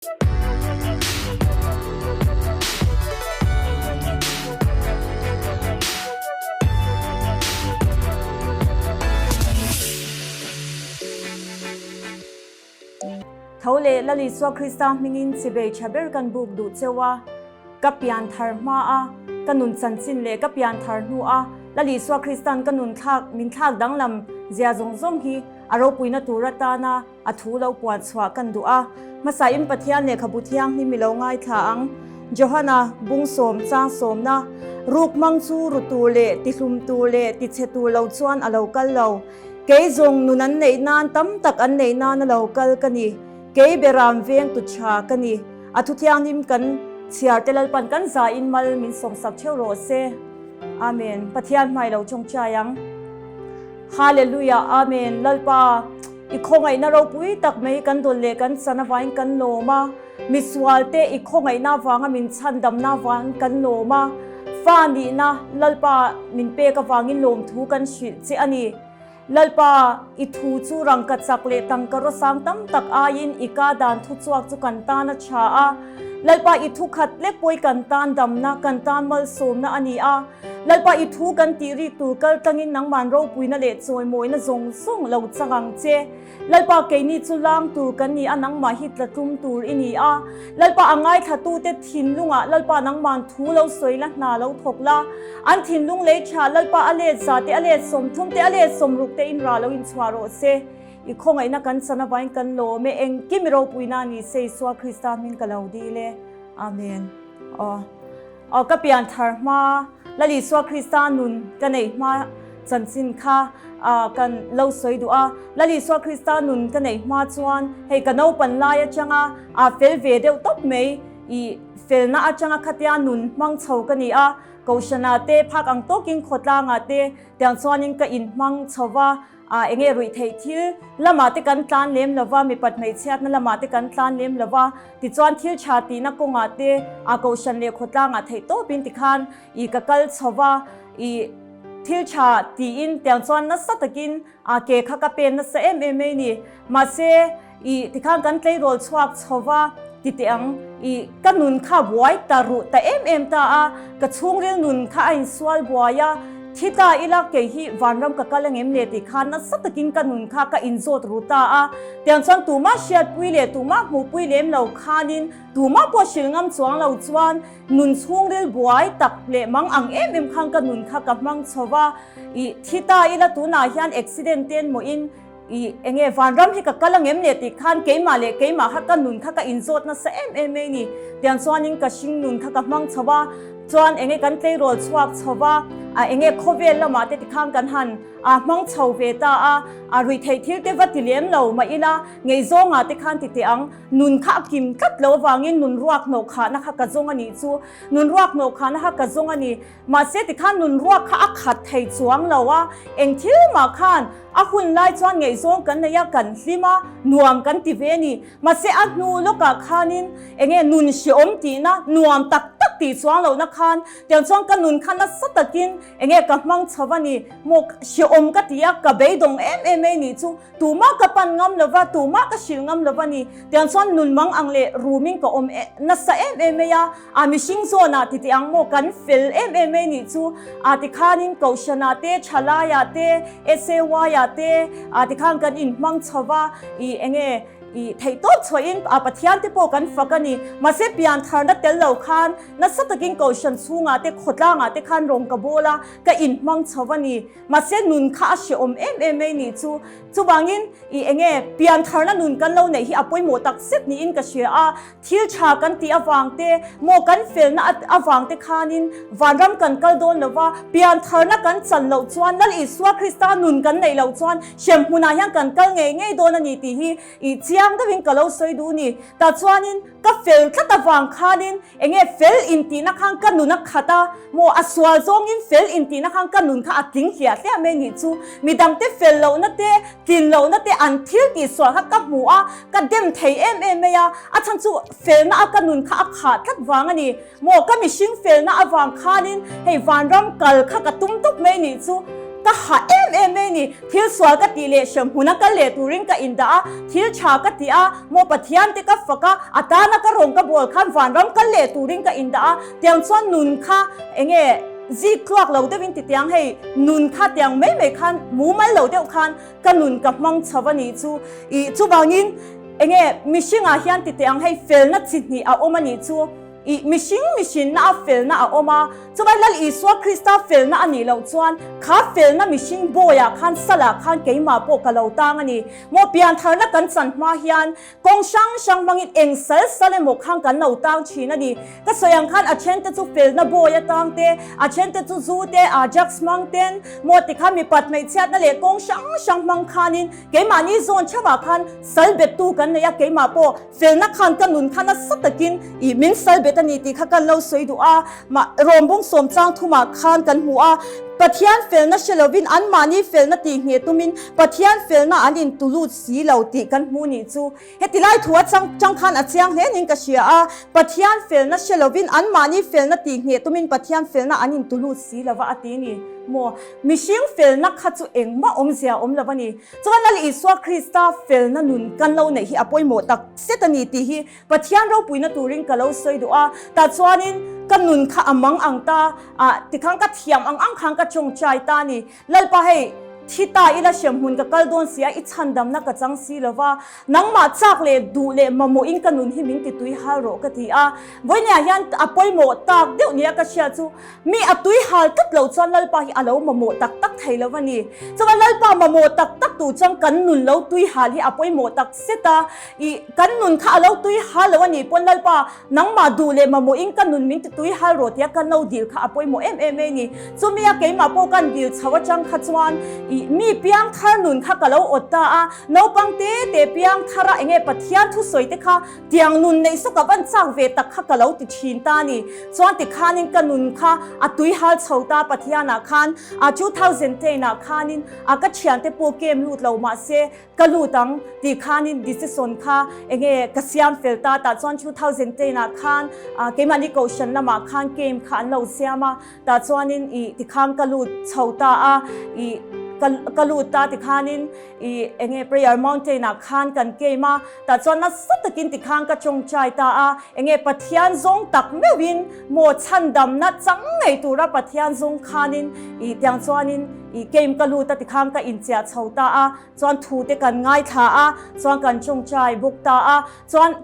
Tho leh Lal Isua Krista hmingin chibei tha ber kan buk duh cheu a, ka pian thar hma a, ka nun chanchin leh ka pian thar hnu a Lal Isua Kristan ka nun thlak min thlak danglam zia zawng zawng hi a ropuina tur atana A thu lo puan chhuah kan duh a, hmasain Pathian lehkhabu thianghlim i lo ngaithla ang. Johana bungsawm chang sawmna, Ruk hmang chu ru tur leh tihlum tur leh tichhe tur lo chuan a lo kal lo. Kei zawng nun an neih nan tam tak an neih nan a lo kal ka ni. Kei beram veng tu tha ka ni. A thu thianghlim kan chhiar te Lalpan kan zain mal min sawmsak theuh rawh se. Amen. Pathian hmai lo tawngtai ang. Hallelujah Amen Lalpa i khawngaihna ropui tak mai kan dawn leh kan chan avangin kan lawm a, misual te i khawngaihna avanga min chhandamna avangin kan lawm a, fa nihna Lalpa min pek avangin lawmthu kan hrilh che a ni. Lalpa i thu chu rangka chak leh tangka rawsang tam tak aiin i ka dan thu chhuak chu kan tan a tha a, Lalpa i thu khat lek pawh i kan tan damna kan tan malsawmna a ni a, Lalpa i thu kan tih rik tur kal tlangin nangman ropuina leh chawimawina zawng zawng lo chang ang che. Lalpa keini chu lang tur kan ni a, nangmah hi tla tlum tur i ni a. Lalpa a ngaithlatute thinlungah Lalpa nangman thu lo sawi la, hna lo thawk la. An thinlung lei tha Lalpa a let za te, a let 30 te, a let 60 te in rah lo inchhuah rawh se. I khawngaihna kan chan avangin kan lawm e, engkim i ropuina ni se Isua Krista hming ka lo dil e. Amen. Aw. Aw ka pian thar hma Lal Isua Krista nun ka neih hma chanchin kha kan lo sawi duh a. Lal Isua Krista nun ka neih hma chuan hei ka naupan lai atanga a fel ve deuh tawp mai i felna atanga khatia nun hmang chho ka ni a. Kohhrana te phak ang tawkin khawtlangah te tiang chuanin ka inhmang chho va. A enge ruih theih thil lamah te kan tlan lem lova, mipat hmeichhiatna lamah te kan tlan lem lova, tichuan thil tha tihna kawngah te a kohhran leh khawtlangah theih tawpin tikhan i ka kal chho va, i thil tha tiin tiang chuan nasa takin a ke kha ka pen nasa em em mai ni. Mahse i tikhan kan tleirawl chhuak chho va ti teh ang, i ka nun kha buai ta ruh ta em em ta a, ka chhungril nun kha a insual buai a, thi ta ila kei hi vanram ka kal angem le tih khan nasa takin ka nun kha ka inzawt ru ta a, tiang chuan tumah hriatpui leh tumah hmuhpui lem lo khanin tumah pawh hrilh ngam chuang lo chuan nun chhungril buai tak leh mang ang em em khan ka nun kha ka hmang chho va, i thi ta ila tunah hian accident ten mawhin I enge vanram hi ka kal angem le tih khan keimah leh keimah kha ka nun kha ka inzawt nasa em em mai ni. Tiang chuanin ka hring nun kha ka hmang chho a, chuan enge kan tleirawl chhuak chho a, a enge khawvel lamah te tikhan kan han a hmang chho ve ta a, a ruih theih thil te va ti lem lo mah ila ngeizawngah te khan ti teh ang, nun kha a kim tlat lo avangin nun ruak hnawh khahna kha ka zawng a nih chu, nun ruak hnawh khahna kha ka zawng a ni. Mahse tikhan nun ruak kha a khat thei chuang lo a, eng thil mah khan a hun lai chuan ngaihzawng kan nei a, kan hlim a, nuam kan ti ve a ni. Mahse a hnu lawkah khanin enge nun hreawm tihna, nuam tak tak tih chuang lohna khan tiang chuan ka nun kha nasa takin enge ka hmang chho a ni maw, hreawm ka ti a, ka beidawng em em mai nih chu. Tumah ka pan ngam lo va, tumah ka hrilh ngam lo va ni. Tiang chuan nun mang ang leh rumin ka awm nasa em em mai a, a mihring zawnah ti teh ang maw kan fel em em mai nih chu. A tikhanin Kohhranah te, Thalaiah te, SAY-ah te a tikhan kan inhmang chho va, i enge i theihtawp chhuahin a Pathian te pawh kan fak a ni. Mahse piantharna tel lo khan nasa takin Kohhran chhungah te, khawtlangah te khan rawng ka bawl a, ka inhmang chho va ni. Mahse nun kha a hrehawm em em mai nih chu. Chuvangin i enge piantharna nun kan lo neih hi a pawimawh tak zet niin ka hria a. Thil tha kan tih avang te, maw kan felna avang te khanin vanram kan kal dawn lo va, piantharna kan chan loh chuan Lal Isua Krista nun kan neih loh chuan hremhmunah hian kan kal ngei ngei dawn a ni tih hi i chiang deuhin ka lo sawi duh ni. Tah chuanin ka fel tlat avang khanin Enge fel intihna khan ka nun a khat a maw? A sual zawngin fel intihna khan ka nun kha a tling hliah hliah mai nih chu. Midangte fel lohna te, tlin lohna te an thil tih sual kha ka hmu a, ka dem thei em em mai a. A chhan chu felna a ka nun kha a khah tlat vang a ni maw? Ka mihring felna avang khanin hei vanram kal kha ka tum tawp mai nih chu. Ka hah em em mai ni. Thil sual ka tih leh hremhmun a kal leh turin ka indah a, thil tha ka ti a, maw Pathian te ka fak a, a tana ka rawn ka bawl khan vanram kal leh turin ka indah a, tiang chuan nun kha enge zik tluak lo deuhin ti tiang hei nun kha tiang mai mai khan mumal lo deuh khan ka nun ka hmang chho a nih chu. Ih chuvangin enge mihringah hian ti tiang hei felna chi hnih a awm a nih chu. I mihring mihrinna a felna a awm a, chuvai Lal Isua Krista felna a nih loh chuan kha felna mihring bawiah khan salah khan keimah pawh ka lo tang a ni. Maw piantharna kan chan hma hian kawng hrang hrang hmangin eng sal sal emaw khan kan lo tang thin a ni. Ka sawi ang khan a thente chu felna bawi a tang te, a thente chu zu te, Ajax hmang ten, maw tikhan mipat hmeichhiatna leh kawng hrang hrang hmang khanin keimahni zawn theuhah khan sal bettu kan nei a, keimah pawh Felna khan ka nun kha nasa takin i min sal bet a ni tih kha kan lo sawi duh a, mah Rawmbung sawm chang thumah khan kan hmu a, Pathian felna hre lovin anmahni felna tih ngheh tumin Pathian felna an intu lut si lo tih kan hmu nih chu. Heti lai thu a chang chang khan a chiang hle niin ka hria a, Pathian felna hre lovin anmahni felna tih ngheh tumin Pathian felna an intu lut si lova a ti ni maw? Mihring felna kha chu engmah awmzia awm lo a ni. Chuan Lal Isua Krista felna nun kan lo neih hi a pawimawh tak zet a ni tih hi Pathian ropuina turin ka lo sawi duh a. Tah chuanin ka nun kha a mang ang ta a, tikhan ka thiam ang ang khan ka tawngtai ta a ni. Lalpa hei, thi ta ila hremhmun ka kal dawn si a, i chhandamna ka chang si lo va, nangmah chak leh duh leh mamawhin ka nun hi min ti tui hal rawh ka ti a. Vawinia hian a pawimawh tak deuh nia ka hria chu Mi a tui hal tlat lo chuan Lalpa hi a lo mamawh tak tak thei lo a ni. Chuan Lalpa mamawh tak tak tur chuan kan nun lo tui hal hi a pawimawh tak zet a. Ih, kan nun kha a lo tui hal lo a nih pawn Lalpa nangmah duh leh mamawhin ka nun min ti tui hal rawh tia kan lo dil kha a pawimawh em em a ni. Chumi a keimah pawh kan dil chho atang kha chuan ih, mi piang thar nun kha ka lo awt ta a. Naupang te te piang thar a enge Pathian thusawi te kha Tiang nun neih saw ka van chak ve tak kha ka lo ti thin ta ni. Chuan tikhanin ka nun kha a tui hal chho ta Pathianah khan a 2010 ah khanin a ka thiante pawh kem lut lo mahse ka lut ang tih khanin decision kha enge ka siam fel ta tah chuan 2010 ah khan keimahni kohhran lamah khan kem kha an lo siam a tah chuanin i tikhan ka lut chho ta a i ka lut ta tikhanin I enge prayer mountain ah khan kan game a, tah chuan nasa takin tikhan ka tawngtai ta a, enge Pathian zawng tak meuhin maw chhandamna chang ngei tura Pathian zawng khanin i tiang chuanin i game ka lut a tikhan ka inchiah chho ta a, chuan thu te kan ngaithla a, chuan kan tawngtai bawk ta a, chuan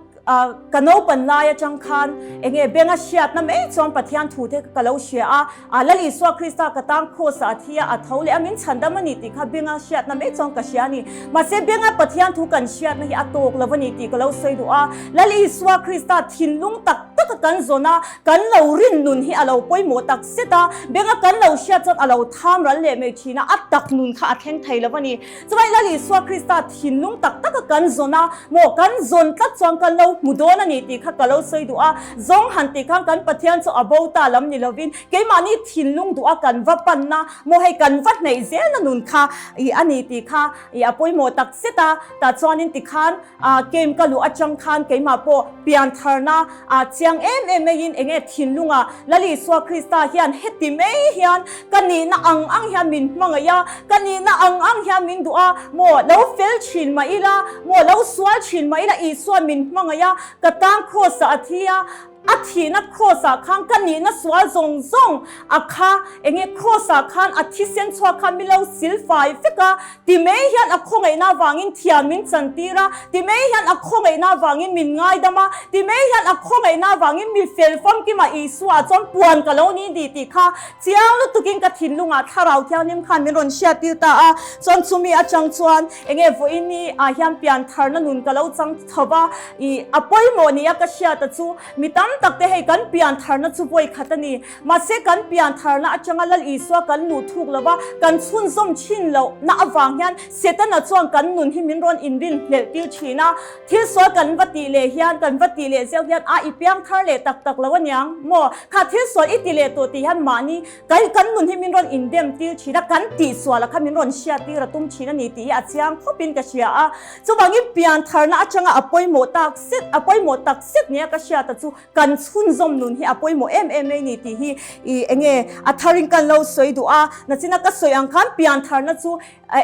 Ka naupan lai atang khan enge benga hriatna mai chuan Pathian thu te ka lo hria a, a Lal Isua Krista ka tang kraws ah a thi a, a tho leh a min chhandam a ni tih kha benga hriatna mai chuan ka hria a ni. Mahse benga Pathian thu kan hriatna hi a tawk lo a ni tih ka lo sawi duh a, Lal Isua Krista thinlung tak tak a kan zawn a, kan lo rin nun hi a lo pawimawh tak zet a, benga kan lo hriat chuan a lo tham ral leh mai thin a, a tak nun kha a thleng thei lo a ni. Chuvai Lal Isua Krista thinlung tak taka kan zawn a, maw kan zawn tlat chuan kan lo hmu dawn a ni tih kha ka lo sawi duh a. Zawng han tih khan kan Pathian chu a bo ta lam ni lovin keimahni thinlung duh a kan va panna, maw hei kan va hnaih zelna nun kha i a ni tih kha i a pawimawh tak zet a. Tah chuanin tikhan a game ka luh atang khan keimah pawh piantharna a chiang em em maiin enge thinlungah Lal Isua Krista hian heti mai hian ka nihna ang ang hian min hmangaih a, ka nihna ang ang hian min duh a, maw lo fel thin mah ila, maw lo sual thin mah ila Isua min hmangaih a, ka tan kraws ah a thi a, A thihna kraws ah khan ka nihna sual zawng zawng a kha, enge kraws ah khan a thisen chhuak khan min lo sil fai vek a, ti mai hian a khawngaihna avangin thian min chan tir a, ti mai hian a khawngaihna avangin min ngaidam a, ti mai hian a khawngaihna avangin mi fel famkima Isua chuan puan ka lo ni di tih kha chiang lutukin ka thinlungah Thlarau Thianghlim khan min rawn hriat tir ta a, chuan chumi atang chuan enge vawiin ah hian piantharna nun ka lo chang Chho va, i a pawimawh nia ka hriat a chu, mi tam tak te hei kan pian tharna chu vawi khat a ni. Mahse kan pian tharna atanga Lal Isua kan luh thuk lo va, kan chhunzawm thin loh na avang hian Setana chuan kan nun hi min rawn inrin hlelh tir thin a. Thil sual kan va tih leh hian, kan va tih leh zeuh hian a i piang thar leh tak tak lo aniang maw? Kha thil sual i ti leh tawh tih hian mahni kan kan nun hi min rawn indem tir thin a, kan tih sual a kha min rawn hriat tir a tum thin a ni tih hi a chiang khawp in ka hria a. Chuvangin piantharna atanga a pawimawh tak zet, a pawimawh tak zet nia ka hriat a chu kan. kan chhunzawm nun hi a pawimawh em em mai ni tih hi i enge a tharin kan lo sawi duh a. Nachina ka sawi ang khan piantharna chu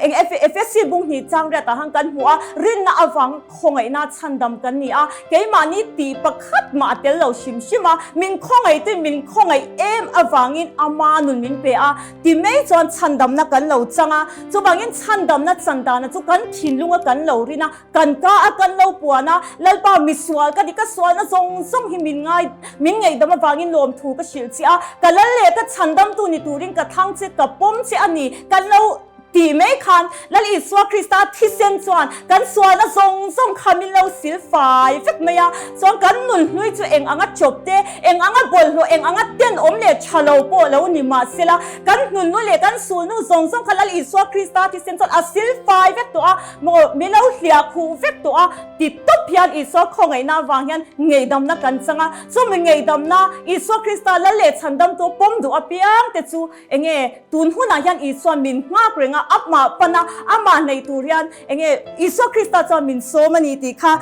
eng Efesi bung hnih chang riatah khan kan hmu a, rinna avang khawngaihna chhandam kan ni a, keimahni tih pakhat mah a tel lo hrim hrim a, min khawngaihtuin min khawngaih em avangin ama nun min pe a, ti mai chuan chhandamna kan lo chang a, chuvangin chhandamna chandana chu kan thinlunga kan lo rin a, Kan ka a kan lo puan a, Lalpa misual ka ni, ka sualna zawng zawng hi min ngai, min ngaihdam avangin lawmthu ka hrilh che a, ka lal leh ka chhandamtu ni turin ka thlang che, ka pawm che a ni, kan lo tih mai khan Lal Isua Krista thisen chuan kan sualna zawng zawng kha min lo sil fai vek mai a, chuan kan nun hlui chu eng anga chawp te, eng anga bawlhhlawh, eng anga tenawm leh tha lo pawh lo ni mahsela, kan hnunnu leh kan sulnu zawng zawng kha Lal Isua Krista thisen chuan a sil fai vek tawh a. Maw, mi lo hliah khuh vek tawh a, ti tawp hian Isua khawngaihna avang hian ngeihdamna kan chang a. Chumi ngeihdamna Isua Krista lal leh chhandamtu pawm duh apiang te chu enge tun hunah hian Isua min nghak reng a, amah pan a, amah hneih tur hian enge Isua Krista chuan min sawm a ni tih kha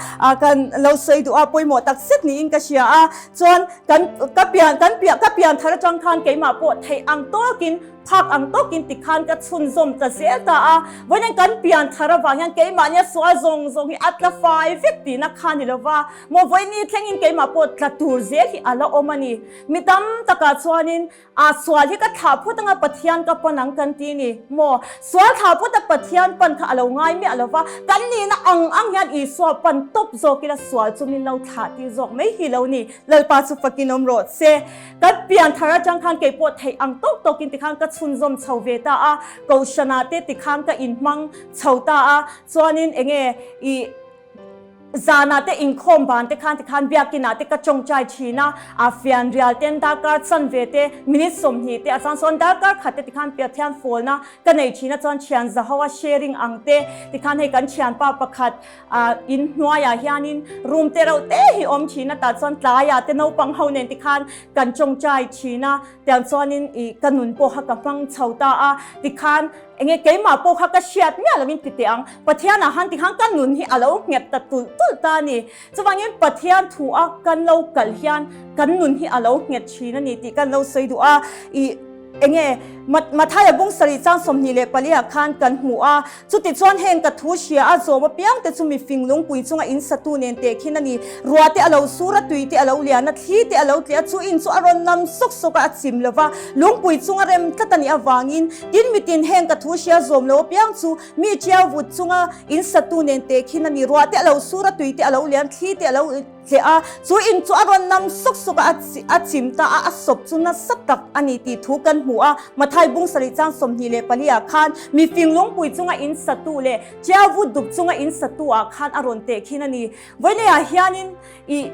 kan lo sawi duh a, pawimawh tak zet niin ka hria a. Chuan kan ka pian kan pian ka pian thar atang khan keimah pawh theih ang tawkin Phak ang tawkin tikhan ka chhunzawm ta zel ta a, vawiin kan pian thar avang hian keimahnia sual zawng zawng hi a tla fai vek tihna kha ni lova, maw vawiin thlengin keimah pawh tla tur zel hi a la awm a ni. Mi tam takah chuanin a sual hi ka thlah phawt anga Pathian ka pan ang kan ti ni maw? Sual thlah phawt a Pathian pan kha a lo ngai miah lova, kan nihna ang ang hian Isua pan tawp zawk ila sual chu min lo thlah tir zawk mai hi lo ni. Lalpa chu fakin awm rawh se. Kan pian thar atang khan kei pawh theih ang tawk tawkin tikhan ka chhunzawm chho ve ta a, Kohhranah te tikhan ka inhmang chho ta a, chuanin enge i zanah te inkhawm ban te khan tikhan biakinah te ka tawngtai thin a, a fianrial ten darkar chanve te minute 20 te a chang sawn darkar khat te tikhan Pathian fawlna ka nei thin a, chuan thian zaho a sharing ang te tikhan hei kan thianpa pakhat A in hnuaiah hianin room te reuh te hi awm thin a, tah chuan tlaiah te naupang ho nen tikhan kan tawngtai thin a, tiang chuanin ih ka nun pawh kha ka hmang chho ta a, tikhan enge keimah pawh kha ka hriat miah lovin ti teh ang, Pathianah han tikhan ka nun hi a lo nghet ta tulh tulh ta a ni. Chuvangin Pathian thu a kan lo kal hian kan nun hi a lo nghet thin a ni tih kan lo sawi duh a, ih. Enge Mathaia bung sarih chang 24 ah khan kan hmu a, chuti chuan heng ka thu hria a zawm apiang te chu mi fing lungpui chunga in satu nen teh khin a ni. Rua te a lo sur a, tui te a lo lian a, thli te a lo tleh a, chu in chu a rawn nam sawk sawk a, a chim lo va, lungpui chunga rem tlat a nih avangin tin mitin heng ka thu hria zawm lo apiang chu mi ṭiau vut chunga in satu nen teh khin a ni. Rua te a lo sur a, tui te a lo lian, thli te a lo. Tleh a, chu in chu a rawn nam sawk sawk a, a chim ta a, a sawp chu nasa tak a ni tih thu kan hmu a. Mathai bung sarih chang 24 ah khan mi fing lungpui chunga in satu leh Chiavu dup chunga in satu ah khan a rawn teh khin a ni. Vawineah hianin i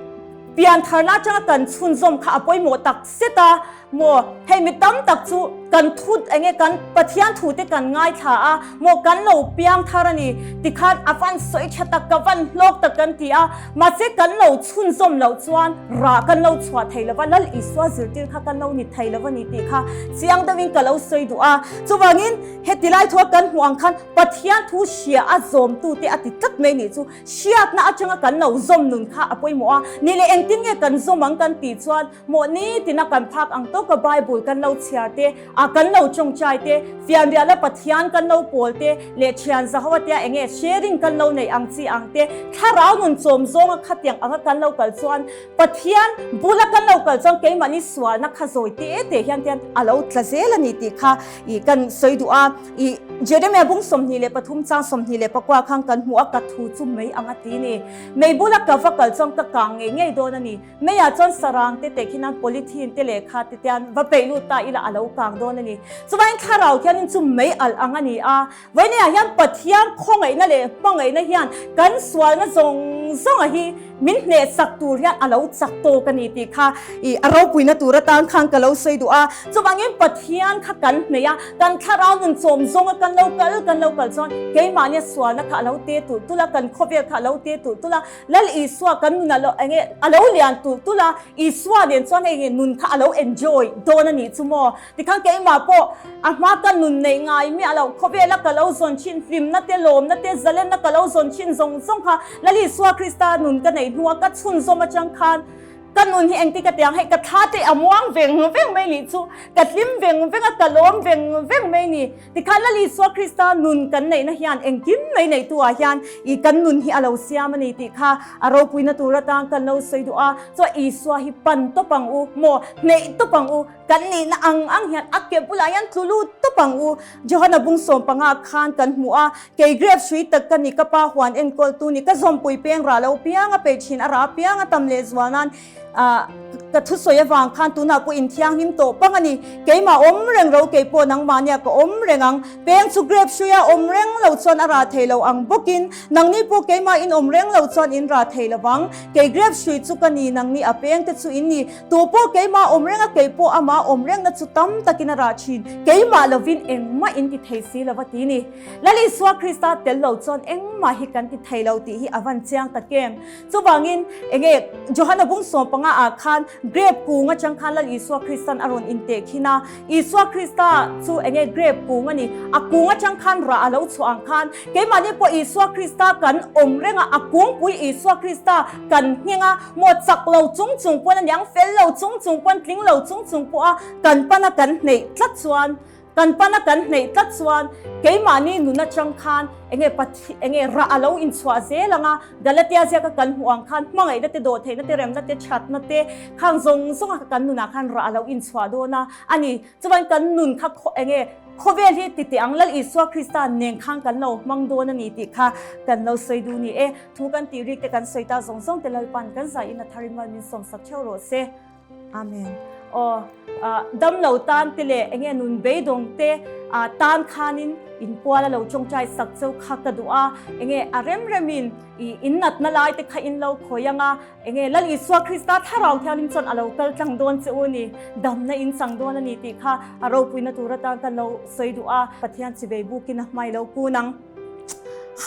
pian tharna atanga kan chhunzawm kha a pawimawh tak zet a maw? Hei mi tam tak chu kan thu enge kan Pathian thu te kan ngaithla a maw kan lo piang thar a ni tikhan a van sawi tha tak ka van hlawk tak kan ti a mahse kan lo chhunzawm loh chuan rah kan lo chhuah thei lova Lal Isua zirtir kha kan lo ni thei lova ni tih kha chiang deuhin ka lo sawi duh a chuvangin heti lai thua kan hmuh ang khan Pathian thu hria a zawmtu te a ti tlat mai nih chu Hriatna atanga kan lo zawm nun kha a pawimawh a, ni leh engtin nge kan zawm ang kan tih chuan mawhni tina kan phak ang tawka Bible kan lo chhiar te, a kan lo tawngtai te, fianriala Pathian kan lo pawl te leh thian zaho atia enge sharing kan lo neih ang chi ang te, thlarau nun chawm zawnga khatiang anga kan lo kal chuan Pathian bula kan lo kal chuan keimahni sualna kha zawi te te hian tian a lo tla zel a ni tih kha i kan sawi duh a. I Jeremiah bung 23 chang 24 khan kan hmu a, ka thu chu mei ang a ti ni. Mei bula ka va kal chuan ka kang ngei ngei dawn a ni. Meiah chuan sarang te teh khian polythene te lehkha te tian va peih lut ta ila a lo kang dawn a ni. Chuvangin thlarau khianin chu mei alh ang a ni a. Vawineah hian Pathian khawngaihna leh hmangaihna hian kan sualna zawng zawnga hi min hnehsak tur hian a lo chak tawk a ni tih kha i a ropuina tur atan khan ka lo sawi duh a. Chuvangin Pathian kha kan hneih a, kan thlarau nun chawm zawnga kan lo kal kan lo kal chuan keimahnia sualna kha a lo te tulh tulh a, kan khawvel kha a lo te tulh tulh a, Lal Isua kan nun a lo enge a lo lian tulh tulh a, Isua nen chuan hei nun kha a lo enjoy dawn a nih chu maw? Tikhan keimah pawh a hma ka nun neih ngai miah loh, khawvela ka lo zawn thin hlimna te, lawmna te, zalenna ka lo zawn thin zawng zawng kha Lal Isua Krista nun ka neih hnua ka chhunzawm atang khan. Ka nun hi engti ka tiang hei ka thla te a muang veng veng mai nih chu ka hlim veng veng a ka lawm veng veng mai ni. Tikhan Lal Isua Krista nun kan neihna hian engkim mai neihtu ah hian i kan nun hi a lo siam a ni tih kha a ropuina tur atan kan lo sawi duh a. Chuan Isua hi pan tawp ang u maw, hneih tawp ang u, kan nihna ang ang hian a ke bulah hian tlu lut tawp ang u. Johana bung sawmpanga khan kan hmu a, kei grep hrui tak ka ni, ka pa huan enkawltu ni, ka zawmpui peng rah lo piang a peih thin, a rah piang a tam lehzual nan ka thusawi avang khan tunah pawh inthianghlim tawh pang a ni. Keimah awm reng ro kei pawh nangmahnia ka awm reng ang. Peng chu grep hruia awm reng lo chuan a rah thei lo ang bawkin nangni pawh keimah in awm reng lo chuan in rah thei lo vang. Kei grep hrui chu ka ni, nangni a peng te chu in ni. Tu pawh keimah awm reng a, kei pawh amah awm rengna chu tam takin a rah thin. Keimah lovin engmah in ti thei si lo va ti ni. Lal Isua Krista tel lo chuan engmah hi kan ti thei lo tih hi a van chiang tak em? Chuvangin, enge Johana bung 15 ah khan grape kung atang khan Lal Isua Kristan a rawn inteh khin a. Isua Krista chu enge grape kung a ni. A kung atang khan rah a lo chhuah ang khan keimahni pawh Isua Krista kan awm reng a, a kungpui Isua Krista kan ngheng a, maw chak lo chung chung pawn a niang, fel lo chung chung pawn, tling lo chung chung pawh a kan pan a kan hneih tlat chuan Kan pana kan hneih tlat chuan keimahni nun atang khan enge Pathian enge rah a lo inchhuah zel ang a, Galatia ziaka kan hmuh ang khan hmangaihna te, dawhtheihna te, remna te, thatna te khang zawng zawng a kan nunah khan rah a lo inchhuah dawn a a ni. Chuan kan nun kha enge khawvel hi ti teh ang Lal Isua Krista nen khan kan lo hmang dawn a ni tih kha kan lo sawi duh ni e. Thu kan tih rik te kan sawi ta zawng zawng te Lalpan kan zaiin a tharin mal min sawmsak theuh rawh se. Amen. Aw, dam lo tan te leh enge nun beidawng te tan khanin in pual a lo tawngtai sak cheu kha ka duh a, enge a rem remin i in natna lai te kha in lo khawi anga, enge Lal Isua Krista thlarau thianghlim chuan a lo kal tlang dawn che u ni, damna in chang dawn a ni tih kha a ropuina tur atan ka lo sawi duh a, Pathian chivei bukin a hmai lo kun ang.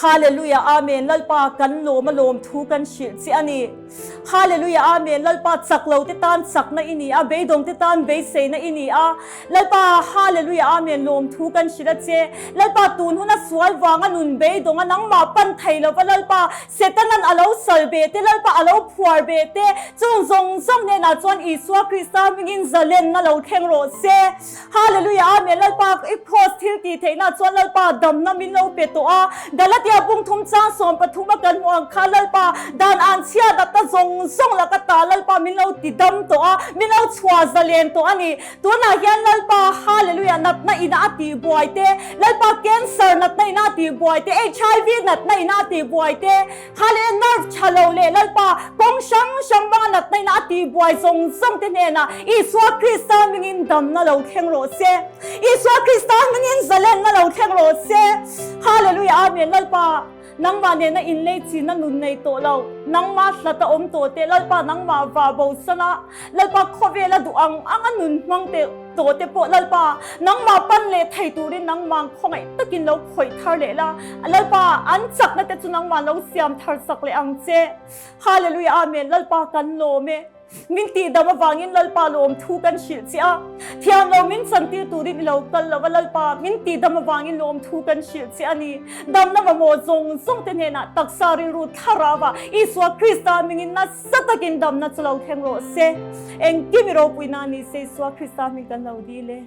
Hallelujah Amen Lalpa kan lawm a lawm thu kan hrilh che a ni. Hallelujah Amen Lalpa chak lo te tan chakna i ni a, beidawng te tan beiseina i ni a. Lalpa Hallelujah Amen lawm thu kan hrilh a che. Lalpa tun huna sual vanga nun beidawng a nangmah pan thei lova Lalpa Setanan a lo sal ve te Lalpa a lo phuar ve te chung zawng zawng hnenah chuan Isua Krista hmingin zalenna lo thleng rawh se. Hallelujah Amen Lalpa i cross thil tih theihna chuan Lalpa damna min lo pe tawh a, Galatia bung thum chang 13 a kan hmuh ang kha Lalpa dan an chhia datna zawng zawng laka ta Lalpa min lo ti dam tawh a, min lo chhuah zalen tawh a ni. Tunah hian Lalpa Hallelujah natna ina a tih buai te, Lalpa cancer natna ina a tih buai te, HIV natna ina a tih buai te, Hale nerve tha lo leh Lalpa kawng hrang hrang hmanga natna ina a tihbuai zawng zawng te hnenah Isua Krista hmingin damna lo thleng rawh se. Isua Krista hmingin zalenna lo thleng rawh se. Hallelujah Amen Lalpa nangmah nena inlei chinna nun nei tawh lo nangmah hlat a awm tawh teh Lalpa nangmah vah bo sana Lalpa khawvela duh ang anga nun hmang teh tawh te pawh Lalpa nangmah pan leh thei turin nangmah khawngaih takin lo khawih thar leh la, Lalpa an chakna te chu nangmah lo siam thar sak leh ang che. Hallelujah Amen Lalpa kan lawm e. Min tihdam avangin Lalpa lawm thu kan hrilh che a, thiam lo min chantir turin i lo kal lo va Lalpa min tihdam avangin lawm thu kan hrilh che a ni. Damna mamawh zawng zawng te hnenah taksa rilru thlarau ah Isua Krista mingin nasa Sa takin damna chu lo thleng rawh se. Engkim i ropui na ni se Isua Krista hming kan lo dil e.